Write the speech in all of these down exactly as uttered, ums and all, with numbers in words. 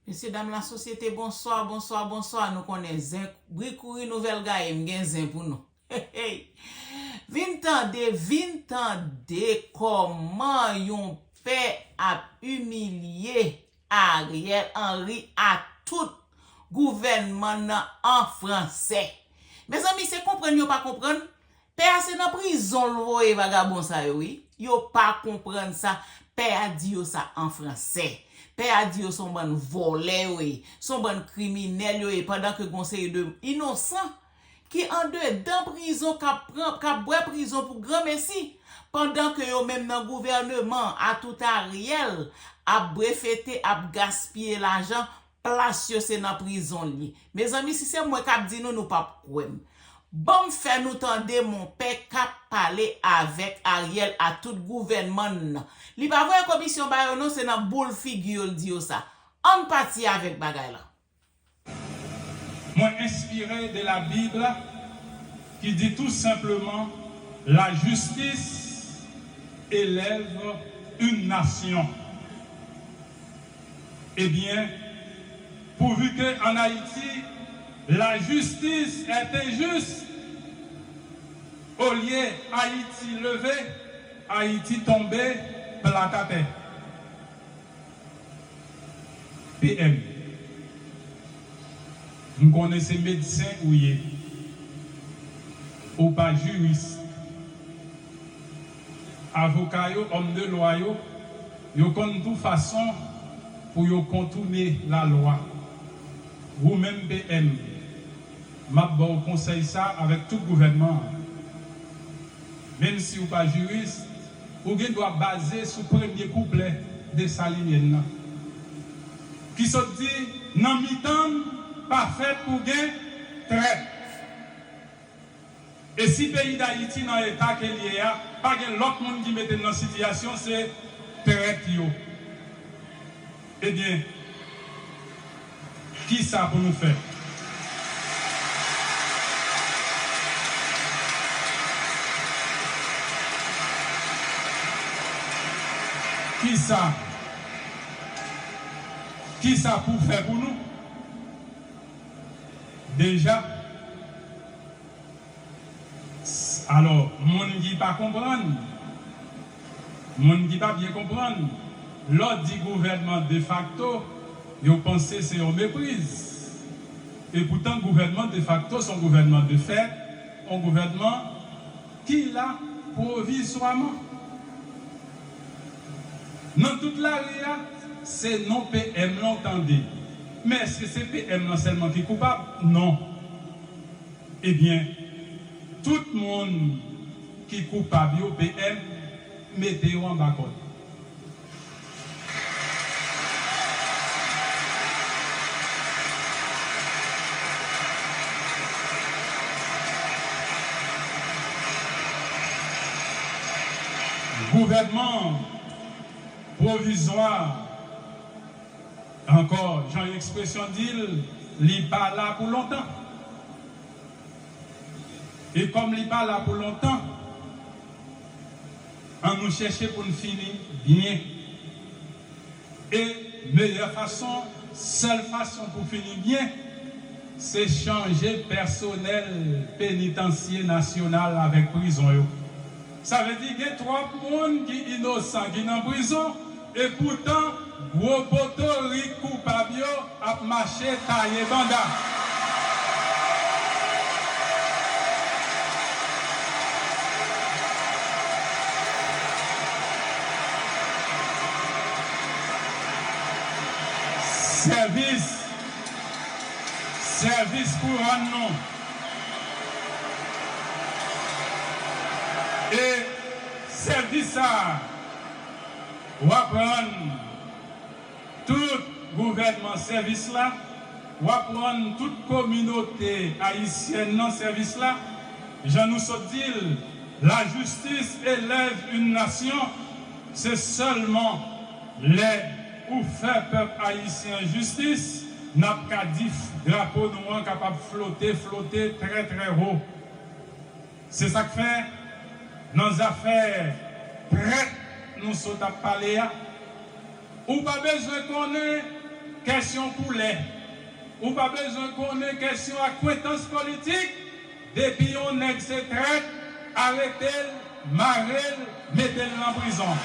Mesye dam lasosyete, bonswa, bonswa, bonswa. Nou konnen zen, bri kouri nouvèl gaye, m gen zen pou nou. Hey, hey. Vin tande, vin tande kòman yon pè ap imilye Ariel Henry a tout gouvènman nan an fransè. Mezanmi, se konprann yo pa konprann. Pè a se nan prizon l voye vagabon sa yo, wi. Yo pa konprann sa. Pè a di yo sa an fransè. Pè a di yo se yon bann vòlè yo ye, se yon bann kriminèl yo ye, pandan ke gon seri de inosan ki andedan prizon k ap pran, k ap bwè prizon pou granmesi, pandan ke yo menm nan gouvèneman a tout Ariel ap brefete, ap gaspiye lajan, plas yo se nan prizon l ye. Mezanmi, si se mwen k ap di nou, nou p ap kwè m. Ban m fè nou tande monpè k ap pale avèk Ariel a tout gouvènman n nan. Li pa voye komisyon ba yo non, se nan boul figi yo l di yo sa. Ann pati avèk bagay la. Mwen enspire de la Bible ki di tou senpleman, la justice élève une nation. Ebyen, pourvu que en Haïti, la justice est injuste, olye Ayiti leve, Ayiti tonbe plat atè. P M, m konnen se medsen ou ye, ou pa jiris. Avoka yo, òm de lwa yo, yo konn tou fason pou yo kontoune lalwa. Ou menm P M, m ap ba w konsèy sa avèk tout gouvènman an. Menm si w pa jiris, ou gen dwa baze sou premye kouplè Desalinyèn nan, ki sot di, nan mitan n pa fèt pou gen trèt. E si peyi Dayiti nan eta ke l ye a, pa gen lòt moun ki mete l nan sitiyasyon, se trèt yo. Ebyen, kisa pou nou fè? Kisa, kisa pou fè pou nou? Deja, Alò, moun ki pa konprann, moun ki pa byen konprann, lè w di gouvènman defakto, yo panse se yon mepriz. Epoutan, gouvènman defakto se yon gouvènman de fèt, yon gouvènman ki la pwovizwaman. Nan tout lari a, se non P M lan w tande. Men èske se P M lan sèlman ki koupab? Non. Ebyen, tout moun ki koupab yo, P M, mete yo anba kòd. Gouvènman pwovizwa, ankò, jan ekspresyon di l, li pa la pou lontan. E kòm li pa la pou lontan, ann nou chèche pou n fini byen. E meyè fason, sèl fason pou fini byen, se chanje pèsonèl penitansye nasyonal avèk prizon yo. Sa vle di gen twòp moun ki inosan ki nan prizon, epoutan gwo potorik koupab yo ap mache taye banda. Sèvis, sèvis pou rann nou. E sèvis sa a, w ap rann tout gouvènman sèvis la, w ap rann tout kominote ayisyèn nan sèvis la. Jan nou sot di l, la justice élève une nation, se sèlman lè ou fè pèp ayisyen an jistis, n ap ka di drapo nou an kapab flote, flote trè, trè wo. Se sa k fè, nan zafè trèt nou sot ap pale a, ou pa bezwen konnen Kèsyon koulè. Ou pa bezwen konnen kèsyon akwentans politik. Depi yon nèg se trèt, arete l, mare l, mete l nan prizon.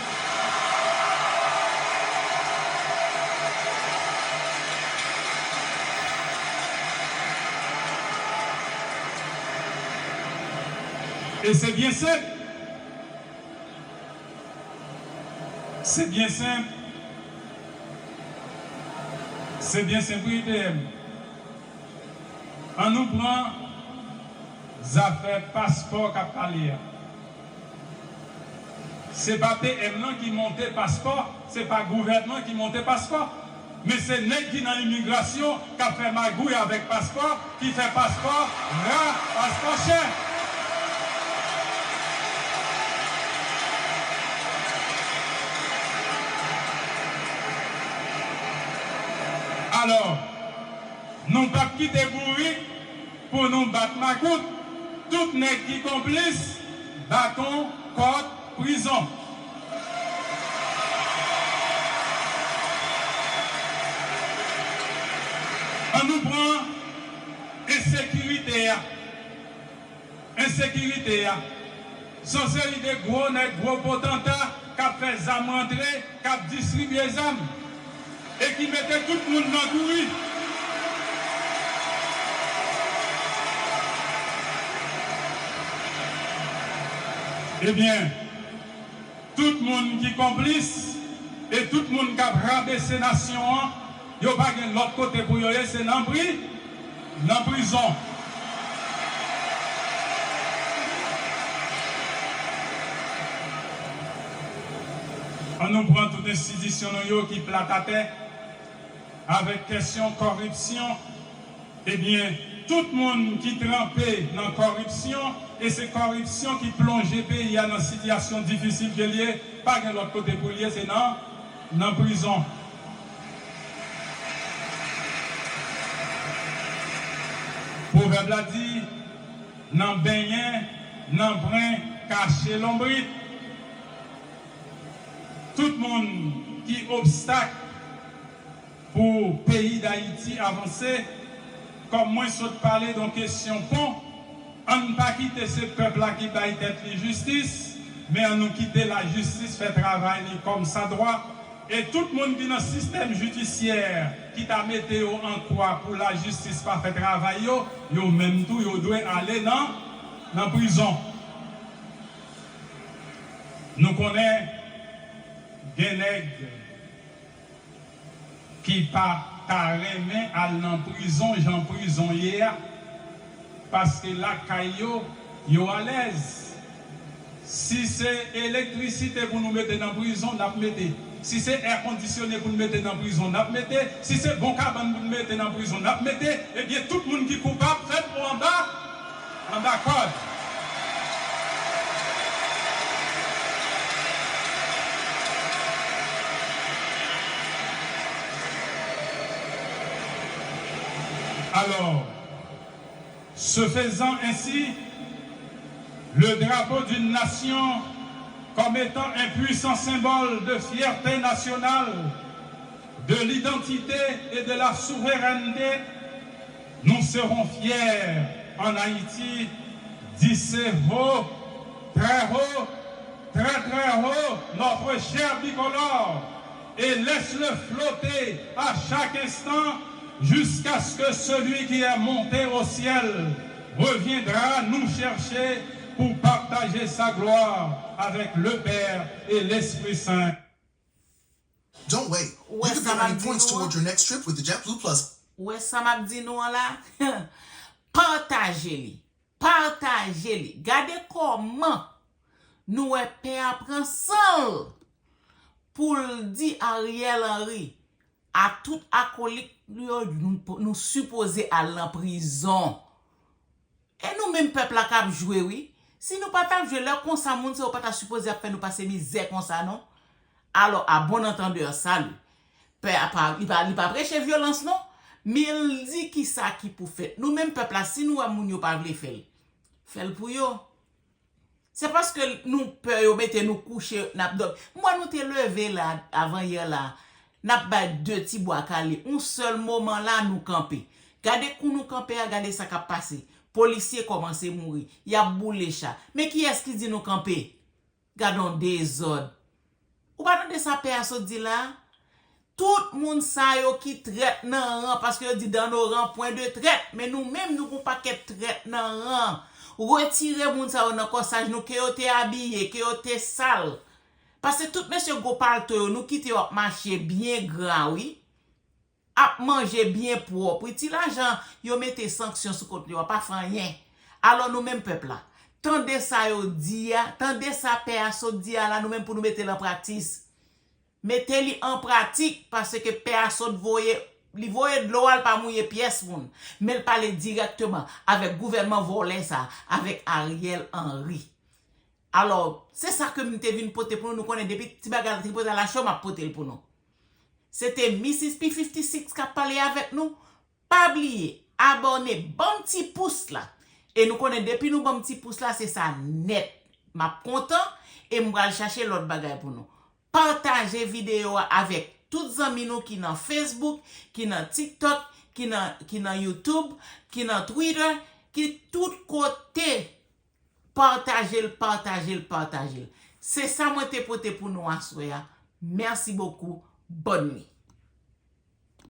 E se byen senp. Se byen senp. Se byen senp, wi, P M. An nou pran zafè paspò k ap pale a. Se pa P M nan ki monte paspò, se pa gouvènman ki monte paspò. Men se nèg ki nan imigrasyon k ap fè magouy avèk paspò, ki fè paspò ra, paspò chè. Alò, nou p ap kite bourik pou nou bat makout. Tout nèg ki konplis, baton, kòd, prizon. An nou pran ensekirite a. Ensekirite a. Se yon seri de gwo nèg, gwo potanta k ap fè zam rantre, k ap distribye zam e ki mete tout moun nan kouri. Ebyen, tout moun ki konplis e tout moun k ap rabese nasyon an, yo pa gen lòt kote pou yo ye, se nan pri, nan prizon. An nou pran tout enstitisyon nou yo ki plat atè avèk kèsyon kòripsyon. Ebyen, tout moun ki tranpe nan kòripsyon, e se kòripsyon ki plonje peyi a nan sitiyasyon difisil ke l ye, pa gen lòt kote pou l ye, se nan, nan prizon. Pwovèb la di, nan benyen, nanpren kache lonbrit. Tout moun ki obstak pou peyi Dayiti avanse, kòm mwen sot pale de yon kesyon pon, ann pa kite se pèp la ki bay tèt li jistis, men ann nou kite lajistis fè travay li kòmsadwa, e tout moun ki nan sistèm jidisyè ki ta mete yo an kwa pou lajistis pa fè travay yo, yo menm tou yo dwe ale nan, nan prizon. Nou konnen gen nèg ki pa ta renmen al nan prizon jan prizon ye a, paske lakay yo, yo alèz. Si se elektrisite pou nou mete nan prizon, n ap mete. Si se èkondisyone pou n mete nan prizon, n ap mete. Si se bon kabann pou n mete nan prizon, n ap mete. Ebyen, tout moun ki koupab, fè dlo anba, anba kòd. Alors, ce faisant ainsi, le drapeau d'une nation comme étant un puissant symbole de fierté nationale, de l'identité et de la souveraineté, nous serons fiers en Haïti d'hisser haut, très haut, très très haut notre cher bicolore et laisse-le flotter à chaque instant jusqu'à ce que celui qui est monté au ciel reviendra nous chercher pour partager sa gloire avec le Père et l'Esprit Saint. Don't wait. You can be earning points toward your next trip with the JetBlue Plus. Ou wè sa m ap di nou an la? Pataje li. Pataje li. Gade kòman nou wè pè a pran san l pou l di Ariel Henry a tout akolik li yo, nou, nou sipoze al nan prizon. E nou menm pèp la k ap jwe wi. Si nou pa t ap jwe lè konsa, moun sa yo pa ta sipoze ap fè nou pase mizè konsa non. Alò, à bon entendeur, salut. Pè a pa, li pa, li pa preche vyolans non, men l di kisa ki pou fèt. Nou menm pèp la, si nou wè moun yo pa vle fè l, fè l pou yo. Se paske nou pè yo mete nou kouche, n ap dòmi. M wè nou te leve la, avan yè la, N ap bay de ti bwa kale. Yon sèl moman la, nou kanpe. Gade kou nou kanpe a, gade sa k ap pase. Polisye kòmanse mouri. Y ap boule cha. Men kiyès ki di nou kanpe? Gade yon dezòd. Ou pa tande sa pè a sot di la? Tout moun sa yo ki trèt nan ran, paske yo di dans nos rangs point de traite. Men nou menm, nou gon pakèt trèt nan ran. Retire moun sa yo nan kòsaj nou, ke yo te abiye, ke yo te sal. Paske tout mesye gwo palto yo, nou kite yo ap mache byen gra, wi. Ap manje byen pwòp, wi. Ti lajan yo mete sanksyon sou kont li yo a, pa fè anyen. Alò nou menm pèp la, tande sa yo di a, tande sa pè a sot di a la, nou menm pou nou mete l an praktis. Mete li an pratik, paske pè a sot voye, li voye dlo a, l pa mouye pyès moun. Men l pale dirèkteman avèk gouvènman vòlè sa, avèk Ariel Henry. Alò, se sa ke m te vin pote pou nou. Nou konnen depi ti bagay la tripotay la cho, m ap pote l pou nou. Se te Missis P fifty six k ap pale avèk nou. Pa bliye, abòne, ban m ti pous la. E nou konnen depi nou ban m ti pous la, se sa nèt. M ap kontan e m pral chache lòt bagay pou nou. Pataje videyo a avèk tout zanmi nou ki nan Facebook, ki nan TikTok, ki nan, ki nan YouTube, ki nan Twitter, ki tout kote. Pataje l, pataje l, pataje l. Se sa mwen te pote pou nou aswè a. Merci beaucoup. Bonne nuit.